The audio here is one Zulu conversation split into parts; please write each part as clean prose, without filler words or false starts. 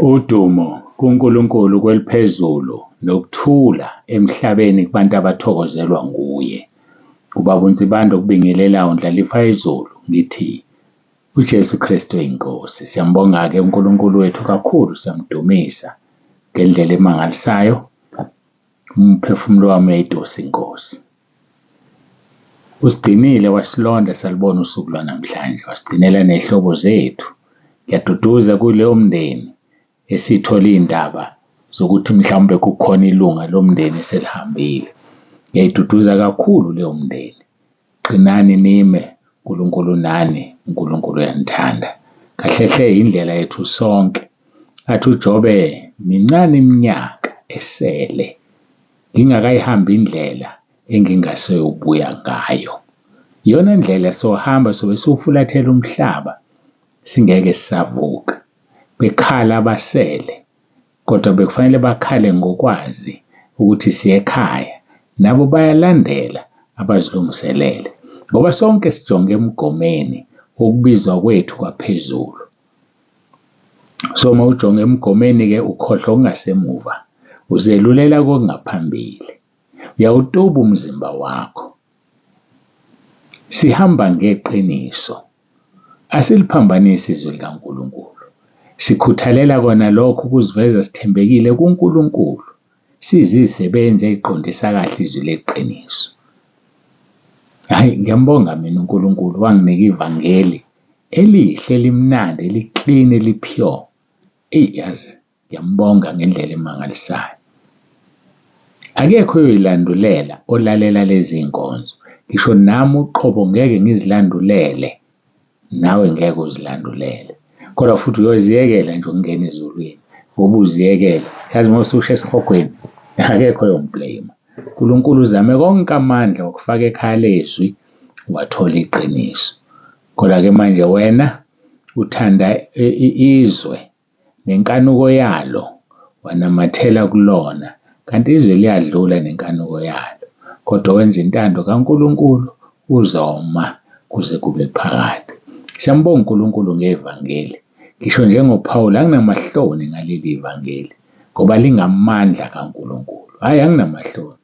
Udumo kuNkulunkulu kweliphezulu nokuthula emhlabeni kubantu abathokozelwa nguye. Ubaba uNsibande okubingelelayo Ndlalifa yezulu, ngithi uJesu Kristu eyiNkosi. Siyambonga-ke uNkulunkulu wethu kakhulu, siyamdumisa ngendlela emangalisayo. Umphefumulo wami uyayitusa iNkosi. Usigcinile wasilonda salibona usuku lwanamhlanje, wasigcinela ney'hlobo zethu. Ngiyaduduza kuleyo mndeni esithole iy'ndaba zokuthi mhlawumbe kukhona ilunga lomndeni eselihambile. Ngiyayiduduza kakhulu leyo mndeni. Qinani nime, uNkulunkulu unani, uNkulunkulu uyanithanda. Kahle hle indlela yethu sonke. Athi uJobe mincane iminyaka esele ngingakayihambi indlela engingaseyobuya ngayo. Iyona ndlela sohamba sobe siwufulathela umhlaba singeke sisavuka. Bekhala abasele kodwa bekufanele bakhale ngokwazi ukuthi siya ekhaya, nabo bayalandela abazilungiselele ngoba sonke sijonge emgomeni wokubizwa kwethu kwaphezulu. So mawujonge emgomeni-ke ukhohlwa okungasemuva, uzelulela kokungaphambili, uyawutuba umzimba wakho. Sihamba ngeqiniso, asiliphambanisi izwi likaNkulunkulu. Sikhuthalela kona lokho ukuziveza sithembekile kuNkulunkulu, sizisebenzi ey'qondisa kahle izwi leqiniso. Hhayi, ngiyambonga mina uNkulunkulu wanginika ivangeli elihle, elimnandi, eli-clean, eli-pure. Eyi yazi ngiyambonga ngendlela emangalisayo. Akekho oyoyilandulela olalela lezi nkonzo. Ngisho nami uqobo ngeke ngizilandulele, nawe ngeke uzilandulele. Kodwa futhi uyoziyekela nje ukungena ezulwini ngoba uziyekela. Yazi uma ususha esihogweni akekho oyongi-blame-a. uNkulunkulu uzame konke amandla okufaka ekhaya lezwi wathola iqiniso. Kodwa-ke manje wena uthanda izwe nenkanuko yalo wanamathela kulona, kanti izwe liyadlula nenkanuko yalo, kodwa owenza intando kaNkulunkulu uzoma kuze kube phakade. Siyambonga uNkulunkulu ngevangeli. Ngisho njengoPawulu anginamahloni ngaleli vangeli ngoba lingamandla kaNkulunkulu. Hhayi, anginamahloni.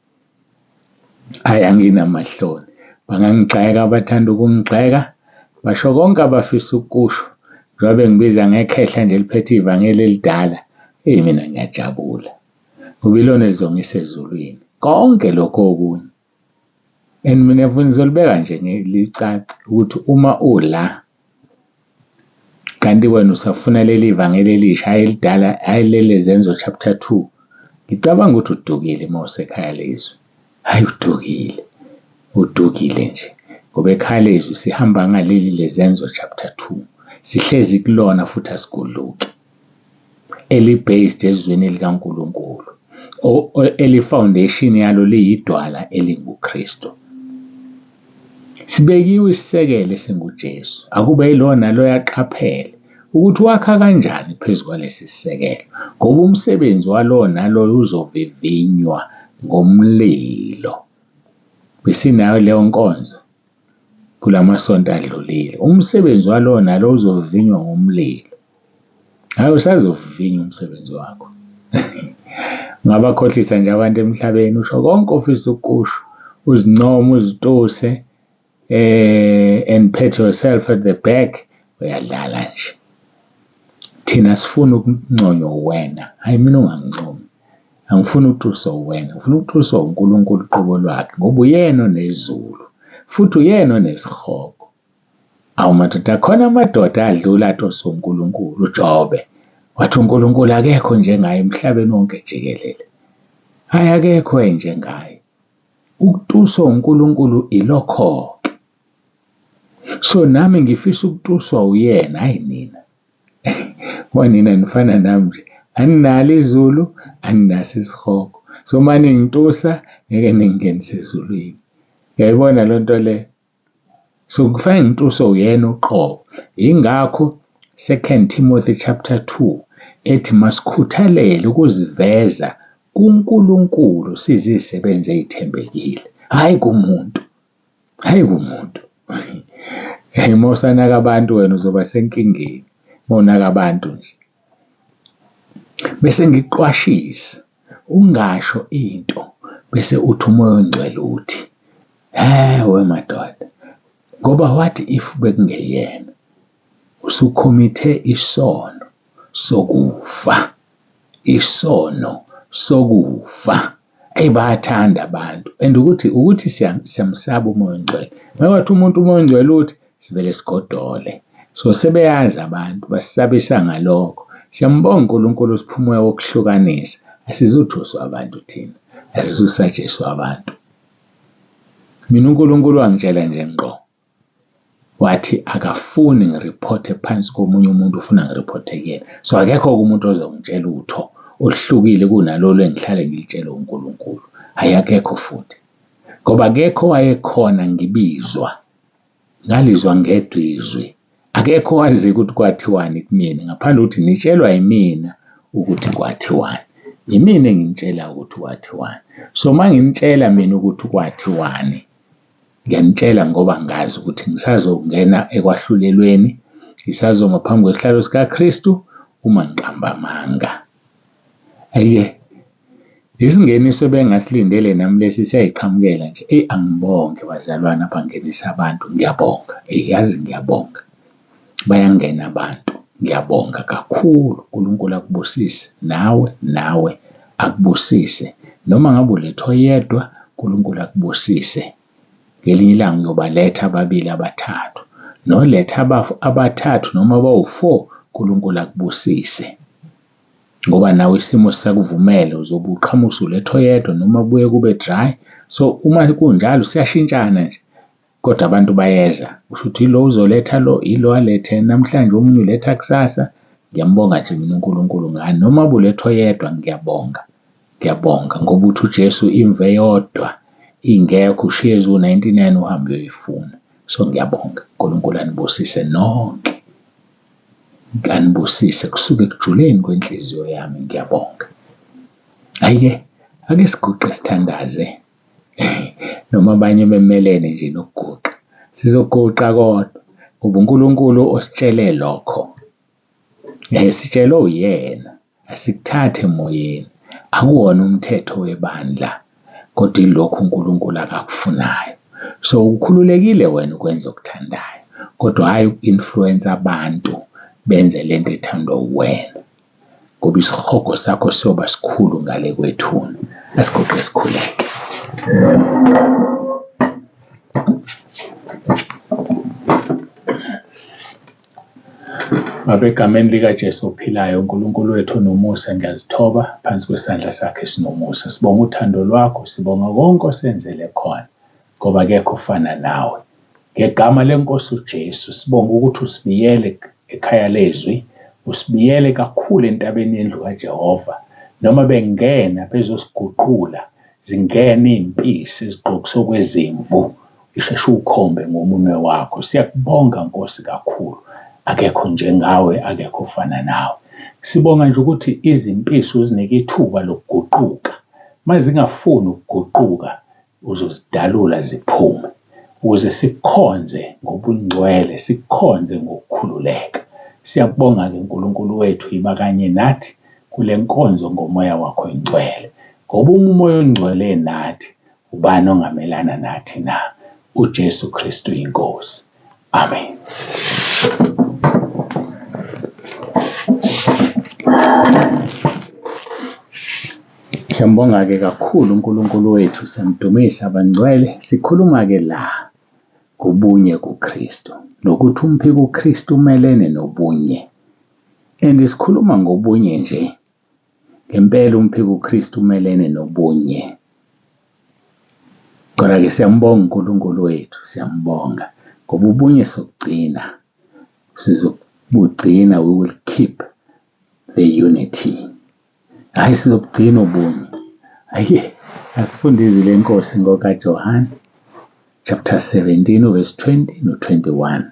Hhayi, anginamahloni. Bangangigxeka abathanda ukungigxeka, basho konke abafisa ukukusho. Njengoba bengibiza ngekhehla nje eliphethe ivangeli elidala, eyi mina ngiyajabula ngoba ilona elizongisa ezulwini. Konke lokhu okunye and mina ngizolibeka nje licace ukuthi uma ula kanti wena usafuna leli vangeli elisha, hhayi elidala, hhayi leli Zenzo chapter 2. Ngicabanga ukuthi udukile uma usekhaya lezwi. Hhayi udukile, udukile nje ngoba ekhaya lezwi sihamba ngaleli leZenzo chapter 2. Sihlezi kulona futhi asigudluki. Eli-based ezwini likaNkulunkulu, eli-foundation yalo liyidwala elinguKristu. Sibekiwe isisekelo esinguJesu. Akube yilowo naloyo aqaphele ukuthi wakha kanjani phezu kwalesi sisekelo, ngoba umsebenzi walowo naloyo uzovivinywa ngomlilo. Besinayo leyo nkonzo kulamasonto adlulile. Umsebenzi walowo nalowo uzovivinywa ngomlilo. Hayi, usazovivinywa umsebenzi wakho. Ungabakhohlisa nje abantu emhlabeni, usho konke ofisa ukukusho, uzincome, uzituse, and pat yourself at the back, uyadlala nje. Thina sifuna ukunconywa uwena, hhayi mina ungangincomi. Angifuni ukutuswa uwena, ngifuna ukutuswa uNkulunkulu uqobo lwakhe ngoba uyena onezulu futhi uyena onesihogo. Awu madoda, khona amadoda adlula atusa uNkulunkulu, uJobe. Wathi uNkulunkulu akekho njengaye emhlabeni wonke jikelele. Hhayi akekho enjengaye. Ukutuswa uNkulunkulu ilokho-ke. So nami ngifisa ukutuswa uyena, hhayi nina. Ngoba nina nifana nami nje, aninalo izulu, aninaso isihogo. So uma ningitusa ngeke ningingenise ezulwini. Uyayibona le nto le? So kufanele ngituswe uyena uqobo. Yingakho 2 Timothy chapter 2 ethi masikhuthalele ukuziveza kuNkulunkulu sizisebenzi ezithembekile, hhayi kumuntu, hhayi kumuntu. Hey, uma usanaka abantu wena uzoba senkingeni, uma unaka abantu nje. Bese ngikuqwashisa ungasho into bese uthi uMoya oNgcwele uthi, hhe we madoda, ngoba what if bekungeyena? Usukhomithe isono sokufa, isono sokufa. Eyi bayathanda abantu and ukuthi ukuthi siyamsaba uMoya oNgcwele. Uma umuntu uMoya oNgcwele uthi sivele sigodole. So sebeyazi abantu basisabisa ngalokho. Siyambonga uNkulunkulu usipha umoya wokuhlukanisa. Asizuthuswa abantu thina, asizusatshiswa abantu. Mina uNkulunkulu wangitshela nje ngqo wathi akafuni ngiriphothe phansi komunye umuntu, ufuna ngiriphothe kuyena. So akekho-ke umuntu ozongitshela utho oluhlukile kunalolu engihlale ngilitshelwe uNkulunkulu. Hhayi akekho futhi ngoba akekho owayekhona ngibizwa, ngalizwa ngedwa izwi. Akekho owaziyo ukuthi kwathiwani kumina ngaphandle kokuthi nitshelwa yimina ukuthi kwathiwani. Yimina enginitshela ukuthi kwathiwani. So uma nginitshela mina ukuthi kwathiwani, ngiyanitshela ngoba ngazi ukuthi ngisazongena ekwahlulelweni, ngisazoma phambi kwesihlalo sikaKristu uma ngiqamba amanga. Hhayi-ke isingeniso ebengingasilindele nami lesi siyayiqhamukela nje. Eyi angibonge bazalwane abangenisa abantu, ngiyabonga. Eyi yazi ngiyabonga. Bayangena abantu, ngiyabonga kakhulu. uNkulunkulu akubusise nawe nawe akubusise. Noma ngabe uletha oyedwa, uNkulunkulu akubusise. Ngelinye ilanga uyobaletha ababili abathathu. Noletha abathathu noma abawu-four, uNkulunkulu akubusise. Ngoba nawe isimo sisakuvumela uzobe uqhamuka usuletha oyedwa noma kubuye kube dry. So uma kunjalo siyashintshana nje kodwa abantu bayeza. Kusho ukuthi ilo uzoletha lo, ilo alethe namhlanje, omunye uletha kusasa. Ngiyambonga nje mina uNkulunkulu ngani noma ubuletha oyedwa ngiyabonga. Ngiyabonga ngoba uthi uJesu imvu eyodwa ingekho ushiye eziwu-ninety-nine uhambe uyoyifuna. So ngiyabonga, uNkulunkulu anibusise nonke. Anibusise kusuka ekujuleni kwenhliziyo yami ngiyabonga. Hhayi-ke ake siguqe sithandaze noma abanye bemelene nje nokuguqa. Sizoguqa kodwa ngoba uNkulunkulu ositshele lokho. Sitshelwe uyena, asikuthathi emoyeni. Akuwona umthetho webandla kodwa ilokhu uNkulunkulu akakufunayo. So ukhululekile wena ukwenza okuthandayo kodwa hhayi uku-influence abantu benze le nto ethandwa uwena ngoba isihogo sakho siyoba sikhulu ngale kwethuna. Asiguqe sikhuleke. Baba, egameni likaJesu ophilayo, uNkulunkulu wethu onomusa, ngiyazithoba phansi kwesandla sakhe esinomusa. Sibonga uthando lwakho, sibonga konke osenzele khona, ngoba akekho ofana nawe. Ngegama leNkosi uJesu, sibonga ukuthi usibiyele ekhaya lezwi, usibiyele kakhulu entabeni yendlu kaJehova. Noma bengena bezosiguqula, zingena iy'mpisi ezigqokise okwezimvu. Usheshe ukhombe ngomunwe wakho. Siyakubonga Nkosi kakhulu. Akekho njengawe, akekho ofana nawe. Sibonga nje ukuthi izimpisi uzinike ithuba lokuguquka. Uma zingafuni ukuguquka, uzozidalula ziphume ukuze sikukhonze ngobungcwele, sikukhonze ngokukhululeka. Siyakubonga-ke Nkulunkulu wethu, yiba kanye nathi kule nkonzo ngomoya wakho oyingcwele. Ngoba uma umoya oyingcwele enathi, Ubani ongamelana nathi na? UJesu Kristu iNkosi. Amen. Siyambonga-ke kakhulu uNkulunkulu wethu, siyamdumisa abangcwele. Sikhuluma-ke la ngobunye kuKristu nokuthi umphiko uKristu umelene nobunye. And sikhuluma ngobunye nje Ngempela umphikukristu umelene nobunye. Kodwa-ke siyambonga uNkulunkulu wethu, siyambonga ngoba ubunye sokugcina, sizobugcina, we will keep the unity. Hhayi sizobugcina ubunye. Hhayi asifunde izwi lenkosi ngokaJohane chapter 17 verse 20 no-21.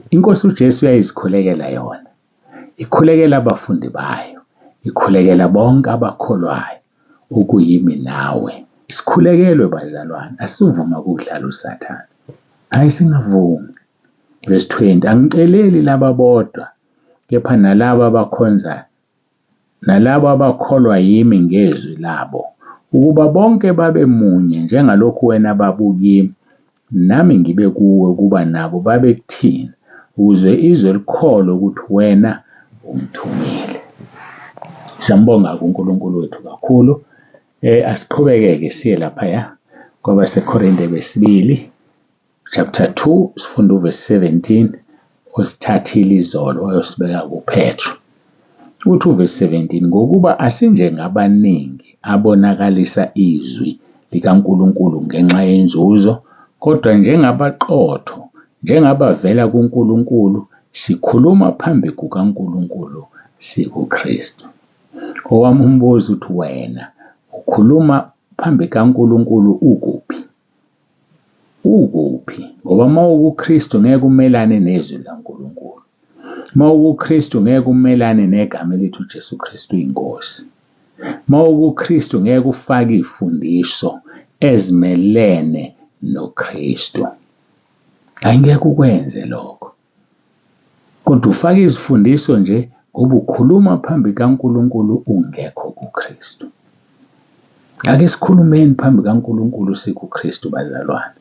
Inkosi uJesu yayizikhulekela yona. Ikhulekela abafundi bayo, ikhulekela bonke abakholwayo, okuyimi nawe. Sikhulekelwe bazalwane, asivuma ukudlala uSathane. Hayi singavumi. Verse 20, angiceleli laba bodwa, kepha nalaba abakhonza Nalabo abakholwa yimi ngezwi labo, ukuba bonke babe munye njengalokhu wena Baba ukimi, nami ngibe kuwe, ukuba nabo babe kuthina, ukuze izwe likholwe ukuthi wena ungithumile. Siyambonga-ke uNkulunkulu wethu kakhulu. Asiqhubeke-ke siye laphaya kwabaseKorinte besibili chapter 2 sifunda uvesi 17 osithathile izolo wayosibeka kuPetru. Uthi uvesi 17 ngokuba asinjengabaningi abonakalisa izwi likaNkulunkulu ngenxa yenzuzo, kodwa njengabaqotho, njengabavela kuNkulunkulu, sikhuluma phambi kukaNkulunkulu sikuKristu. Owami umbuzo uthi wena ukhuluma phambi kaNkulunkulu ukuphi? Ukuphi? Ngoba uma ukuKristu ngeke umelane nezwi likaNkulunkulu. Uma ukuKristu ngeke umelane negama elithi uJesu Kristu iNkosi. Uma ukuKristu ngeke ufake iy'fundiso ezimelene noKristu. Angeke ukwenze lokho. Kodwa ufake izifundiso nje ngoba ukhuluma phambi kaNkulunkulu ungekho kuKristu. Ake sikhulumeni phambi kaNkulunkulu sikuKristu bazalwane.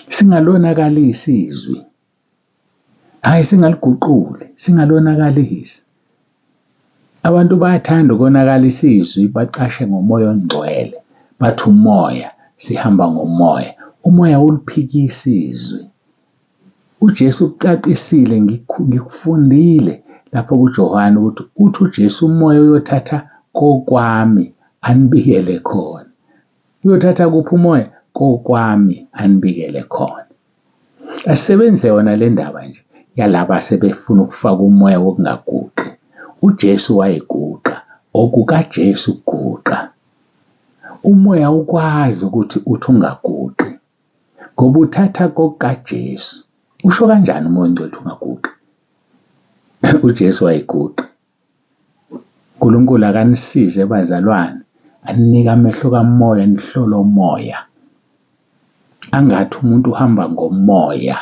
Singalonakalisi izwi. Hhayi singaliguquli, singalonakalisi. Abantu bayathanda ukonakalisa izwi bacashe ngomoya ongcwele. Bathi umoya, sihamba ngomoya. Umoya awuliphikisi izwi. UJesu ucacisile ngikufundile lapho kuJohane ukuthi uthi uJesu umoya uyothatha kokwami anibikele khona. Uyothatha kuphi umoya? Kokwami anibikele khona. Asisebenzise yona le ndaba nje yalaba asebefuna ukufaka umoya wokungaguqi. UJesu wayeguqa, okukaJesu guqa. Umoya awukwazi ukuthi uthi ungaguqi ngoba uthatha kokukaJesu. Usho kanjani umoya ongcwele ukuthi ungaguqi? UJesu wayeguqa. uNkulunkulu akanisize bazalwane, aninike amehlo kamoya nihlole umoya. Angathi umuntu uhamba ngomoya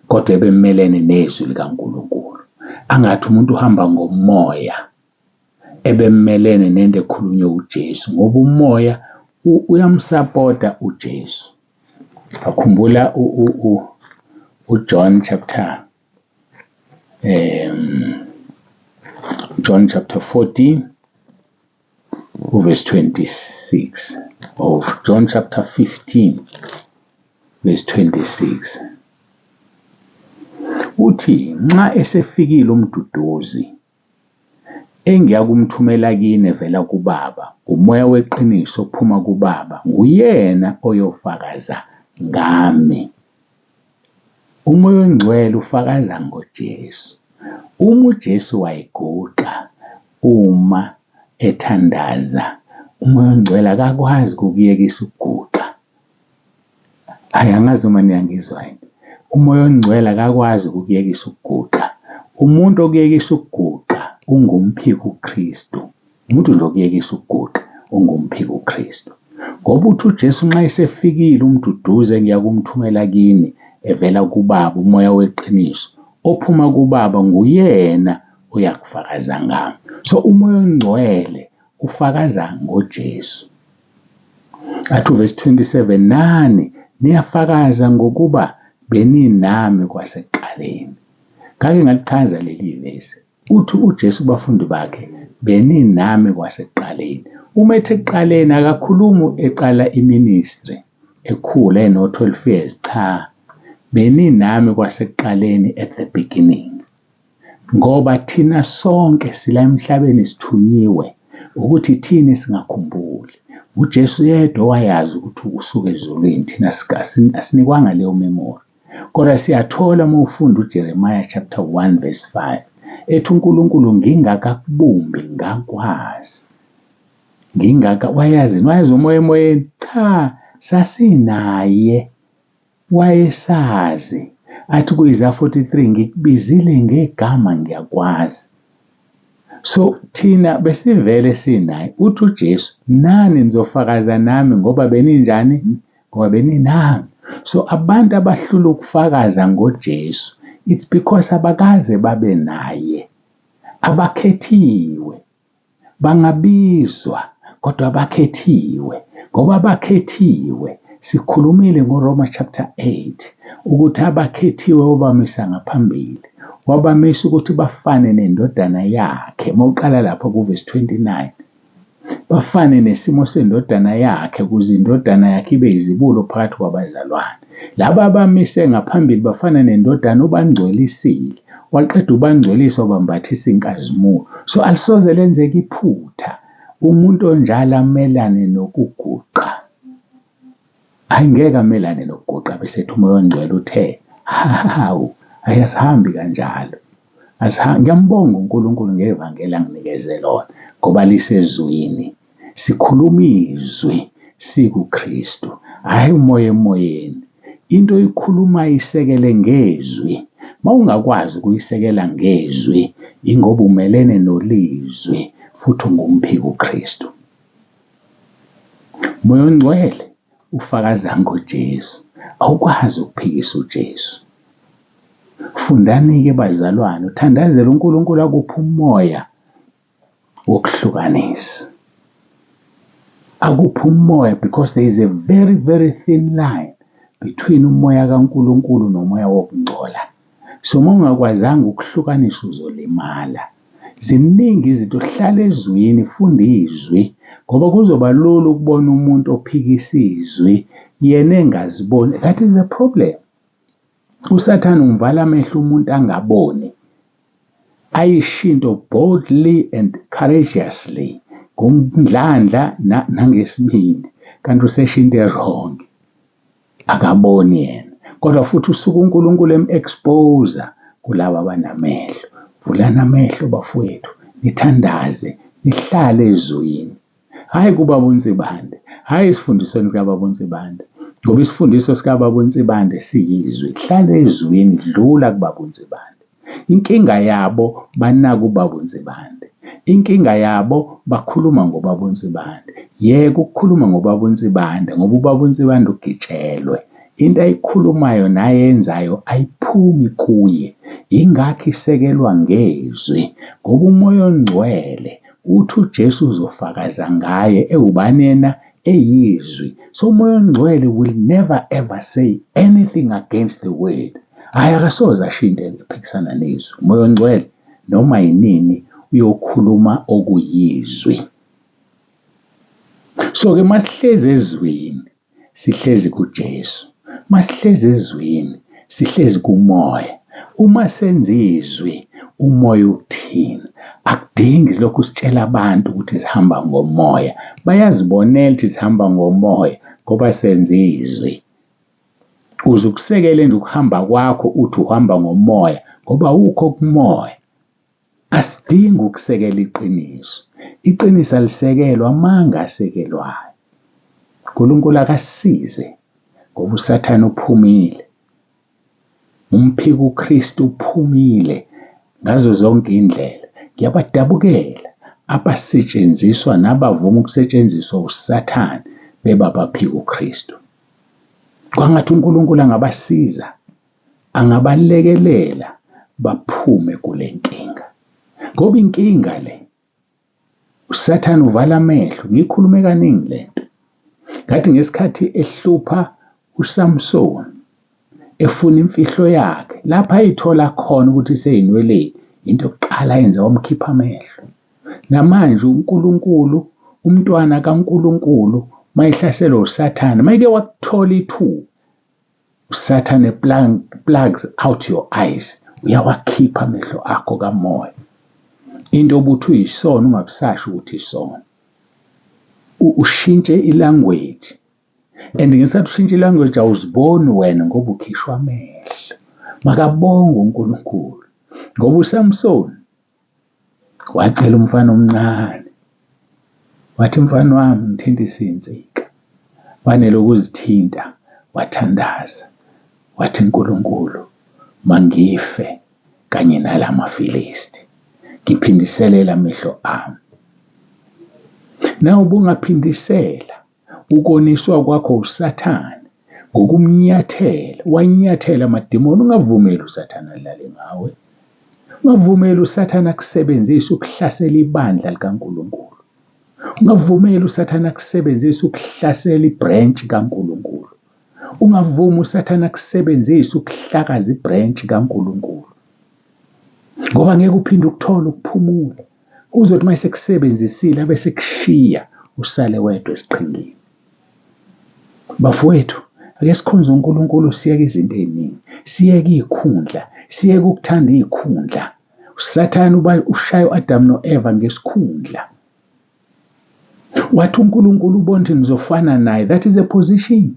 kodwa ebemelene nezwi likaNkulunkulu. Angathi umuntu uhamba ngomoya ebemelene nento ekhulunywe uJesu ngoba umoya uyamsapota uJesu. Akhumbula uJohn chapter John chapter 14 verse 26 of John chapter 15 verse 26 uthi nxa esefikile umduduzi engiyakumthumela kini evela kuBaba, umoya weqiniso ophuma kuBaba, nguyena oyofakaza ngami. Umoya ongcwele ufakaza ngoJesu. Uma uJesu wayeguqa uma ethandaza, umoya ongcwele akakwazi ukukuyekisa ukuguqa. Hhayi angazi noma niyangizwa yini. Umoya ongcwele akakwazi ukukuyekisa ukuguqa. Umuntu okuyekisa ukuguqa ungumphiki uKristu. Umuntu nje okuyekisa ukuguqa ungumphiki uKristu. Ngoba uthi uJesu nxa esefikile umduduzi engiyakumthumela kini evela kuBaba, umoya weqiniso ophuma kuBaba nguyena oyakufakaza ngami. So umoya ongcwele ufakaza ngoJesu. Athi uvesi 27 nani niyafakaza ngokuba beninami kwasekuqaleni. Ngake ngalichaza leli vesi. Uthi uJesu kubafundi bakhe beninami kwasekuqaleni. Uma ethi ekuqaleni akakhulumi eqala iministry ekhula eno-12 years cha. Beninami kwasekuqaleni at the beginning. Ngoba thina sonke sila emhlabeni sithunyiwe ukuthi thina singakhumbuli. UJesu yedwa owayazi ukuthi usuke ezulwini thina asinikwanga leyo memory. Kodwa siyathola uma ufunda uJeremiah chapter 1 verse 5 ethi uNkulunkulu ngingakakubumbi ngakwazi. Ngingaka wayazini wayazi umoya emoyeni cha sasinaye wayesazi athi kuyiza 43 ngikubizile ngegama ngiyakwazi. So thina besivele sinaye uthi uJesu nani nizofakaza nami ngoba beninjani ngoba beninami. So abantu abahlula ukufakaza ngoJesu it's because abakaze babe naye abakhethiwe. Bangabizwa kodwa bakhethiwe, ngoba bakhethiwe. Sikhulumile ngoRoma chapter 8 ukuthi abakhethiwe wabamisa ngaphambili, wabamisa ukuthi bafane nendodana yakhe. Mawuqala lapho kuvesi 29, bafane nesimo sendodana yakhe ukuze indodana yakhe ibe izibulo phakathi kwabazalwane. Laba abamise ngaphambili bafana nendodana, ubangcwelisile, waqeda ubangcwelisa, wabambathisa inkazimulo. So alisoze lenzeka iphutha umuntu onjalo amelane nokuguqa. Hayi, ngeke amelane nokuguqa bese ethi uMoya oNgcwele uthe, hawu, hayi asihambi kanjalo. Ngiyambonga uNkulunkulu ngevangeli anginikeze lona ngoba lisezwini. Sikhuluma izwi sikuKristu, hhayi umoya emoyeni. Into oyikhulumayo isekele ngezwi. Mawungakwazi ukuyisekela ngezwi, ingoba umelene nolizwi futhi ungumphiki uKristu. Moya oNgcwele ufakaza ngoJesu. Awukwazi ukuphikisa uJesu. Fundani-ke bazalwane, uthandazele uNkulunkulu akuphe umoya wokuhlukanisa. Akuphe umoya because there is a very very thin line between umoya kaNkulunkulu nomoya wokungcola. So uma ungakwazanga ukuhlukanisa uzolimala. Ziningi izinto, hlala ezwini, funda izwi ngoba kuzoba lula ukubona umuntu ophikisa izwi yena engaziboni. That is the problem. USathane umvala amehlo umuntu angaboni, ayisho into boldly and courageously ngomdlandla nangesibindi, kanti usesho into e-wrong, akaboni yena. Kodwa futhi usuke uNkulunkulu em-expose kulaba abanamehlo. Vulani amehlo bafowethu, nithandaze, nihlale ezwini. Hhayi kubaba uNsibande, hhayi esifundisweni sikababa uNsibande, ngoba isifundiso sikababa uNsibande siyizwi. Hlala ezwini, dlula kubaba uNsibande. Inkinga yabo banaka ubaba uNsibande. Inkinga yabo bakhuluma ngobaba uNsibande. Yeka ukukhuluma ngobaba uNsibande ngoba ubaba uNsibande ugitshelwe. Into ayikhulumayo nayenzayo ayiphumi kuye. Yingakho isekelwa ngezwi ngoba uMoya oNgcwele uthi uJesu uzofakaza ngaye ewubani yena? Eyizwi. So uMoya oNgcwele will never ever say anything against the word. Hhayi, akasoze asho into ephikisana nezwi. UMoya oNgcwele noma yinini uyokhuluma okuyizwi. So-ke masihlezi ezwini, sihlezi kuJesu. Masihlezi ezwini, sihlezi kuMoya. Uma senza izwi, uMoya uthini? Akudingi silokhu sitshela abantu ukuthi sihamba ngomoya. Bayazibonela ukuthi sihamba ngomoya ngoba senza izwi. Uze ukusekele nje ukuhamba kwakho uthi uhamba ngomoya ngoba awukho kumoya. Asidingi ukusekela iqiniso. Iqiniso alisekelwa, amanga asekelwayo. uNkulunkulu akasisize ngoba uSathane uphumile. Umphiki uKristu uphumile ngazo zonke indlela. Ngiyabadabukela abasetshenziswa nabavuma ukusetshenziswa uSathane beba baphika uKristu. Kwangathi uNkulunkulu angabasiza, angabalekelela baphume kule nkinga. Ngoba inkinga le, uSathane uvala amehlo. Ngiyikhulume kaningi le nto. Ngathi ngesikhathi ehlupha uSamson efuna imfihlo yakhe, lapho ayithola khona ukuthi iseyinweleni, into yokuqala ayenze wamkhipha amehlo. Namanje uNkulunkulu, umntwana kaNkulunkulu mayehlaselwa uSathane, mayeke wakuthola ithuba, uSathane plugs out your eyes, uyawakhipha amehlo akho kamoya. Into obuthi uyisona ungabusasho ukuthi isona. Ushintshe ilanguage. And ngesikhathi ushintsha ilanguage awuziboni wena ngoba ukhishwa amehlo. Makabonge uNkulunkulu ngoba uSamson wacela umfana omncane wathi, mfana wami ngithintise iy'nsika. Wanele ukuzithinta wathandaza wathi, Nkulunkulu mangife kanye nala maFilisti, ngiphindiselele amehlo ami. Nawe ubungaphindisela ukoniswa kwakho uSathane ngokumnyathela, wanyathela amadimoni, ungavumeli uSathane adlale ngawe. Ungavumeli uSathane akusebenzise ukuhlasela ibandla likaNkulunkulu. Ungavumeli uSathane akusebenzise ukuhlasela ibhrentshi kaNkulunkulu. Ungavumi uSathane akusebenzise ukuhlakaza ibhrentshi kaNkulunkulu. Ngoba ngeke uphinde ukuthole ukuphumula. Uzothi uma esekusebenzisile abe sekushiya usale wedwa esiqhingini. Bafowethu, ake sikhonze uNkulunkulu siyeke izinto ey'ningi, siyeke iy'khundla, siyeke ukuthanda iy'khundla. USathane uba ushaya u-Adamu no-Eva ngesikhundla. Wathi uNkulunkulu ubona ukuthi nizofana naye. That is a position.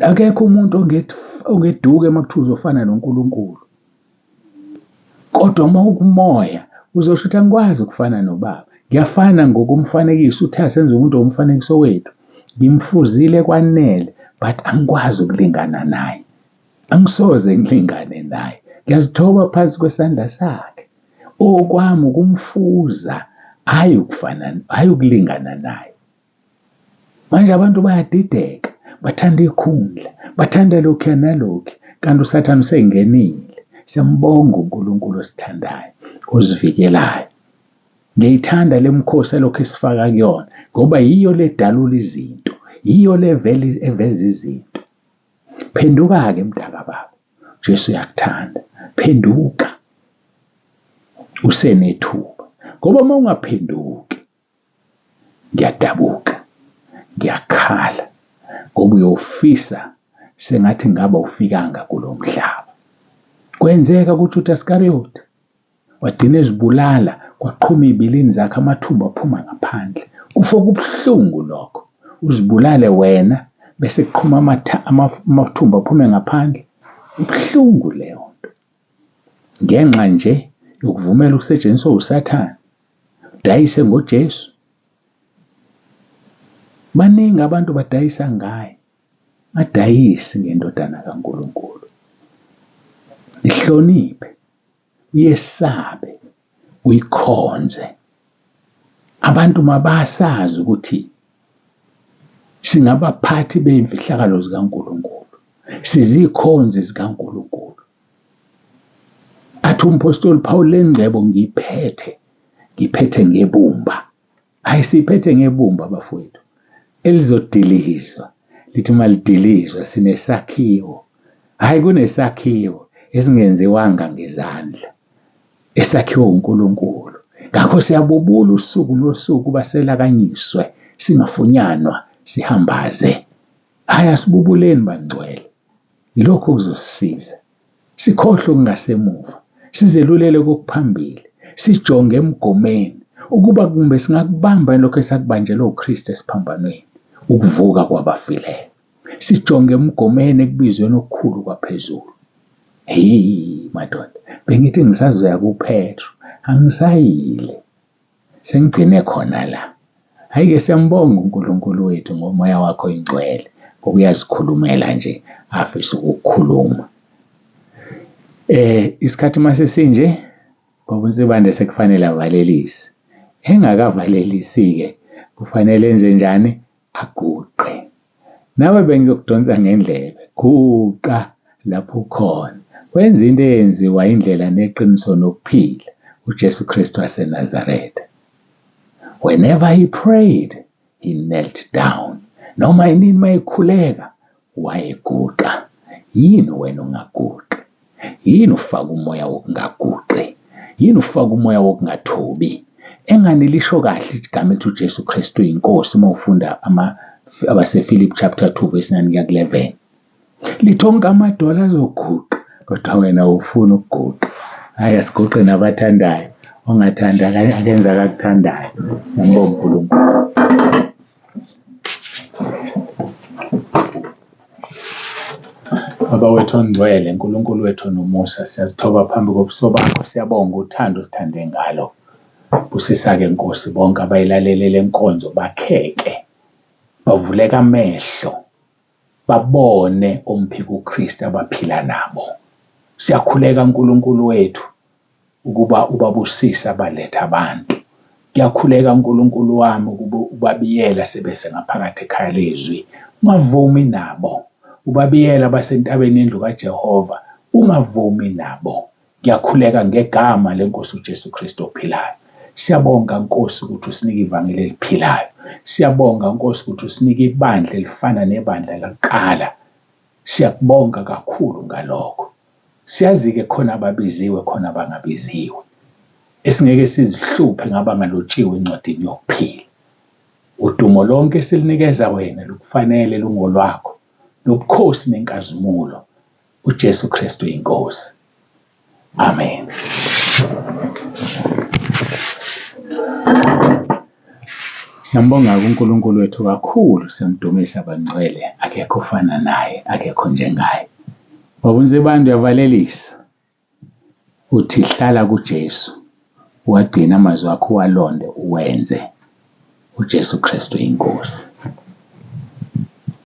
Akekho umuntu ongeduke uma kuthiwa uzofana noNkulunkulu. Kodwa uma ukumoya uzosho ukuthi angikwazi ukufana nobaba. Ngiyafana ngokomfanekiso, uthe asenze umuntu ngomfanekiso wethu. Ngimfuzile kwanele but angikwazi ukulingana naye. Angisoze ngilingane naye. Ngiyazithoba phansi kwesandla sakhe. Okwami ukumfuza, hhayi ukufana, hhayi ukulingana naye. Manje abantu bayadideka, bathanda ikhundla, bathanda lokhuya nalokhu, kanti uSathane usengenile. Siyambonga uNkulunkulu osithandayo, osivikelayo. Ngiyayithanda le mkhosi elokhu esifaka kuyona ngoba yiyo le dalula izinto, yiyo le vele eveza izinto. Phenduka-ke mntakababa, Jesu uyakuthanda. Phenduka usenethuba ngoba uma ungaphenduki Ngiyadabuka, ngiyakhala ngoba uyofisa sengathi ngabe awufikanga kulo mhlaba. Kwenzeka kuJudas Iscariot, wagcina ezibulala kwaqhuma iy'bilini zakhe amathumbu aphuma ngaphandle. Kufa okubuhlungu lokho, uzibulale wena bese kuqhuma amathumbu aphume ngaphandle. Ibuhlungu leyo nto ngenxa nje yokuvumela ukusetshenziswa uSathane. Udayise ngoJesu. Baningi abantu badayisa ngaye. Badayisi ngendodana kaNkulunkulu. Ihloniphe, uyesabe, uyikhonze. Abantu mabasazi ukuthi singabaphathi beyimfihlakalo zikaNkulunkulu. Sizikhonzi zikaNkulunkulu. Athi umphostoli Paul le ngcebo ngiyiphethe, ngiphethe ngebumba. Hayi siyiphethe ngebumba bafowethu elizodilizwa. Lithi uma lidilizwa sinesakhiwo. Hhayi kunesakhiwo esingenziwanga ngezandla esakhiwe uNkulunkulu. Ngakho siyabubula usuku nosuku uba selakanyiswe singafunyanwa sihambaze. Hhayi asibubuleni bangcwele. Yilokhu okuzosisiza. Sikhohlwe okungasemuva, sizelulele kokuphambili, sijonge emgomeni ukuba kumbe singakubamba lokho esakubanjelwa uKristu esiphambanweni, ukuvuka kwabafileyo. Sijonge emgomeni ekubizweni okukhulu kwaphezulu. Hey madoda, bengithi ngisazoya kuPetru, angisayile. Sengigcine khona la. Hhayi-ke siyambonga uNkulunkulu wethu ngomoya wakhe oyingcwele ngokuyazikhulumela nje afisa ukukukhuluma. Isikhathi uma sesinje ngoba uNsibande sekufanele avalelise. Engakavalelisi-ke kufanele enze njani? Aguqe. Nawe bengizokudonsa ngendlebe, guqa lapho ukhona, wenze into eyenziwa indlela neqiniso nokuphila, uJesu Kristu waseNazaretha. Whenever he prayed, he knelt down. Noma inini mayekhuleka, wayeguqa. Yini wena ungaguqi? Yini ufaka umoya wokungaguqi? Yini ufaka umoya wokungathobi? Engani lisho kahle igama elithi uJesu Kristu inkosi uma ufunda abaseFilipi chapter 2 verse 9 kuya ku-11. Lithi onke amadwala azoguqa kodwa wena ufuna ukuguqa. Hhayi asiguqe nabathandayo, ongathandi akenze akakuthandayo. Siyambonga uNkulunkulu. Baba wethu ongcwele, Nkulunkulu wethu onomusa, siyazithoba phambi kobuso bakho, siyabonga uthando osithande ngalo. Busisa-ke Nkosi bonke abayilalele le nkonzo bakheke, bavuleke amehlo, babone omphikukristu abaphila nabo. Siyakhuleka Nkulunkulu wethu ukuba ubabusise abaletha abantu. Ngiyakhuleka Nkulunkulu wami ukuba ubabiyela sebese ngaphakathi ekhaya lezwi. Ungavumi nabo. Ubabiyela abasentabeni yendlu kaJehova. Ungavumi nabo. Ngiyakhuleka ngegama lenkosi uJesu Kristu ophilayo. Siyabonga Nkosi ukuthi usinike ivangeli eliphilayo. Siyabonga Nkosi ukuthi usinike ibandla elifana nebandla lakuqala. Siyakubonga kakhulu ngalokho. Siyazi-ke khona ababiziwe khona abangabiziwe. Esingeke sizihluphe ngabangalotshiwe encwadini yokuphila. Udumo lonke silunikeza wena lukufanele lungolwakho. Nobukhosi nenkazimulo. UJesu Kristu inkosi. Amen. Siyambonga uNkulunkulu wethu kakhulu, siyamdumisa bangcwele, akekho ofana naye, akekho njengaye. Baba uNsibande uyavalelisa, uthi hlala kuJesu, uwagcine amazwi akho uwalonde uwenze. UJesu Kristu inkosi.